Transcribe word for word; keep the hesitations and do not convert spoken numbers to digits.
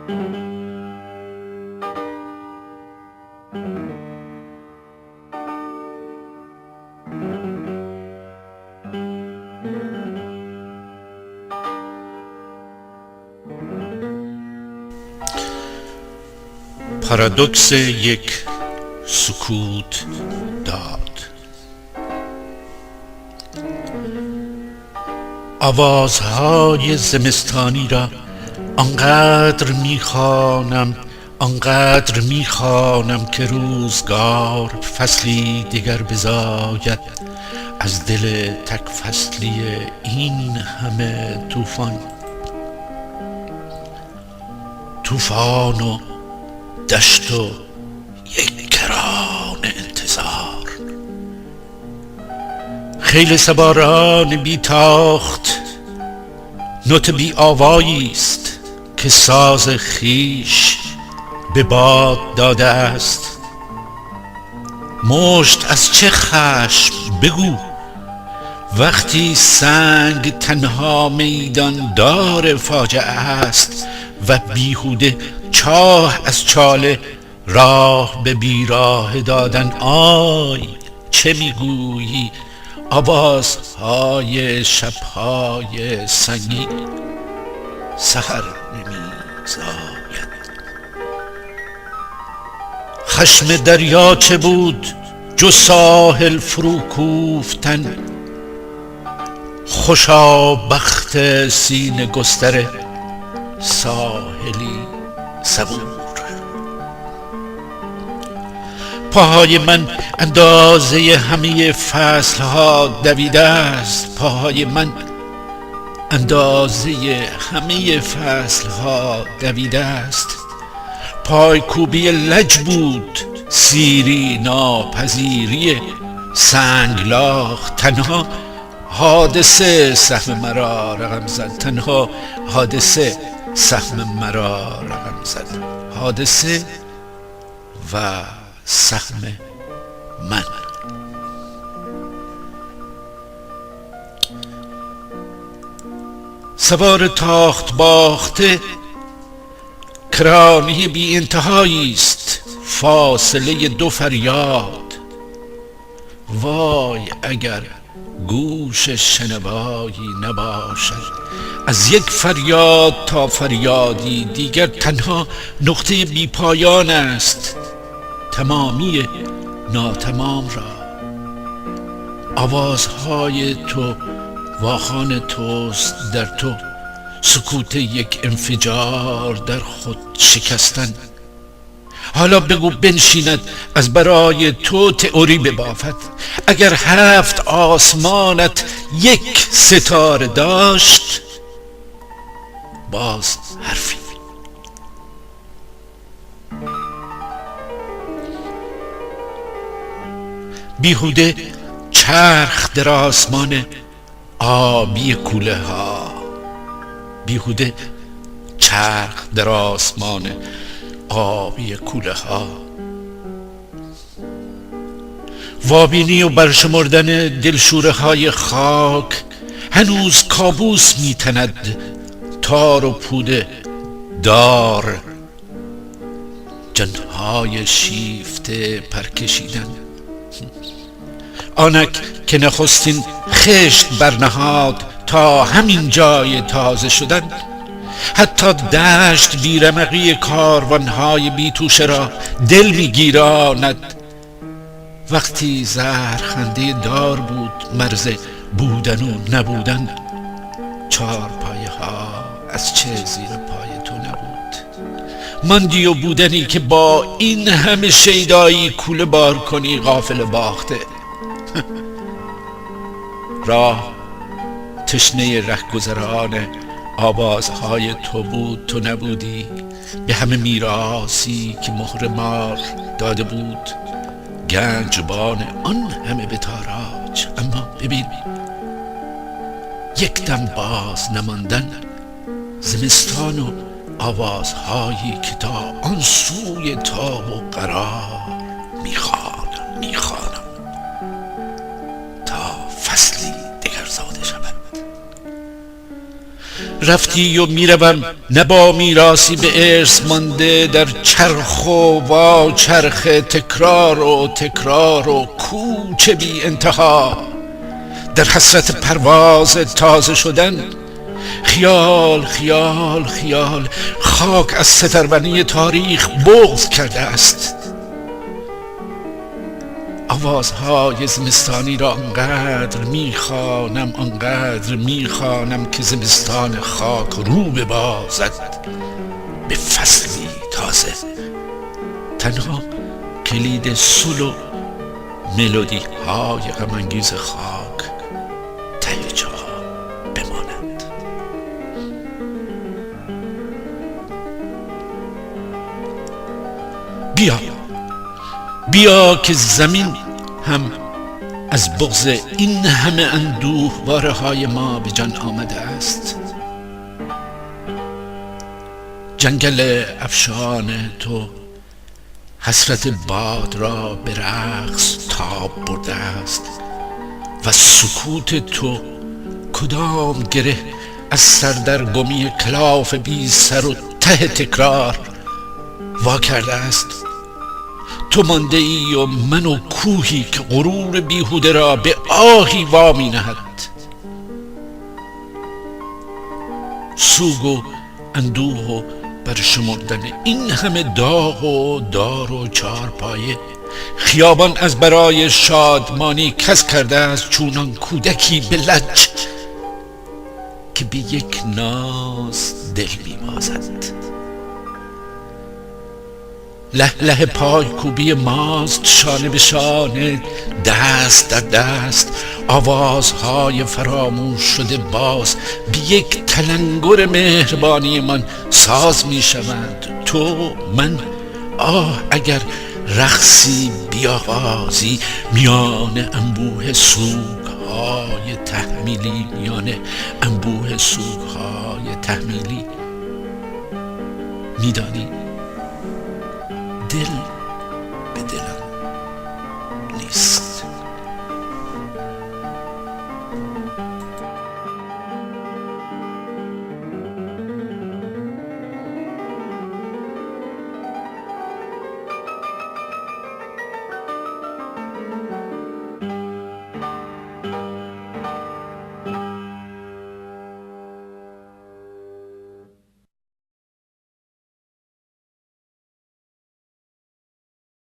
پارادوکس یک سکوت داد. آوازهای زمستانی را آنقدر می‌خوانم، آنقدر می‌خوانم که روزگار فصلی دیگر بزاید از دل تک فصلی این همه طوفان. طوفان و دشت و یک کران انتظار. خیل سواران بی‌تاخت نوت بی‌آوایی است که ساز خویش به باد داده است. مشت از چه خشم بگو، وقتی سنگ تنها میداندار فاجعه است و بیهوده چاه از چاله راه به بیراهه دادن. آی، چه می‌گویی؟ آوازهای شب‌های سنگین سحر نمی‌زاید. خشم دریا چه بود جز ساحل فروکوفتن؟ خوشا بخت سینه‌گستر ساحلی صبور. پاهای من اندازهٔ همهٔ فصل‌ها دویده است. پاهای من اندازهٔ همهٔ فصل‌ها دویده است. پایکوبی لج بود، سیری ناپذیری سنگلاخ. تنها حادثه سهم مرا رقم زد، تنها حادثه سهم مرا رقم زد. حادثه و سهم من. سوار تاخت باخته کرانهٔ بی‌انتهایی است، فاصلهٔ دو فریاد. وای اگر گوش شنوایی نباشد. از یک فریاد تا فریادی دیگر تنها نقطهٔ بی‌پایان است، تمامی ناتمام را. آوازهای تو واخوان توست در تو، سکوت یک انفجار در خود شکستن. حالا بگو بنشیند از برای تو تئوری ببافد. اگر هفت آسمانت یک ستاره داشت، باز حرفی. بیهوده چرخ در آسمان آبی کوله‌ها، بیهوده چرخ در آسمان آبی کوله‌ها. وابینی و برشمردن دلشوره‌های خاک هنوز کابوس می‌تند. تار و پود دار، جان‌های شیفته پر کشیدن. آنک که نخستین خشت برنهاد تا همین جای تازه شدن. حتی دشت بی‌رمقی کاروان‌های بی‌توشه را دل می‌گیراند. وقتی زهرخندهٔ دار بود مرز بودن و نبودن، چارپایه‌ها از چه زیر پای تو نبود؟ ماندی و بودنی که با این همه شیدایی کوله بار کنی، غافل باخته. راه تشنهٔ رهگذران آوازهای تو بود، تو نبودی. به همه میراثی که مهر مار داده بود، گنجبان آن همه به تاراج. اما ببین، یک دم باز نماندن، زمستان و آوازهایی که تا آن سوی تاب و قرار می‌خوانم، می‌خوانم تا فصلی دگر زاده شود. رفتی و می‌روم، نه با میراثی به ارث مانده در چرخ و واچرخ تکرار و تکرار و کوچ بی‌انتها، در حسرت پرواز تازه شدن. خیال، خیال، خیال، خاک از سترونی تاریخ بغض کرده است. آوازهای زمستانی را آنقدر می‌خوانم، آنقدر می‌خوانم که زمستان خاک رو ببازد به فصلی تازه. تنها کلید سل و ملودی‌های غم‌انگیز خاک ته جا بمانند. بیا، بیا که زمین هم از بغض این همه اندوهواره‌های ما به جان آمده است. جنگل افشان تو حسرت باد را به رقص تاب برده است و سکوت تو کدام گره از سردرگمی کلاف بی‌سر و ته تکرار وا کرده است. تو مانده‌ای و من و کوهی که غرور بیهوده را به آهی وا می‌نهد. سوگ و اندوه و برشمردن این همه داغ و دار و چارپایه، خیابان از برای شادمانی کز کرده است چونان کودکی به لج که به یک ناز دل می‌بازد. له‌لهٔ پای‌کوبی ماست، شانه به شانه، دست در دست، آوازهای فراموش شده باز به یک تلنگر مهربانی‌مان ساز می‌شود. تو، من، آه، اگر رقصی بیاغازی میان انبوه سوگ‌های تحمیلی، میان انبوه سوگ‌های تحمیلی. می‌دانی دل به دل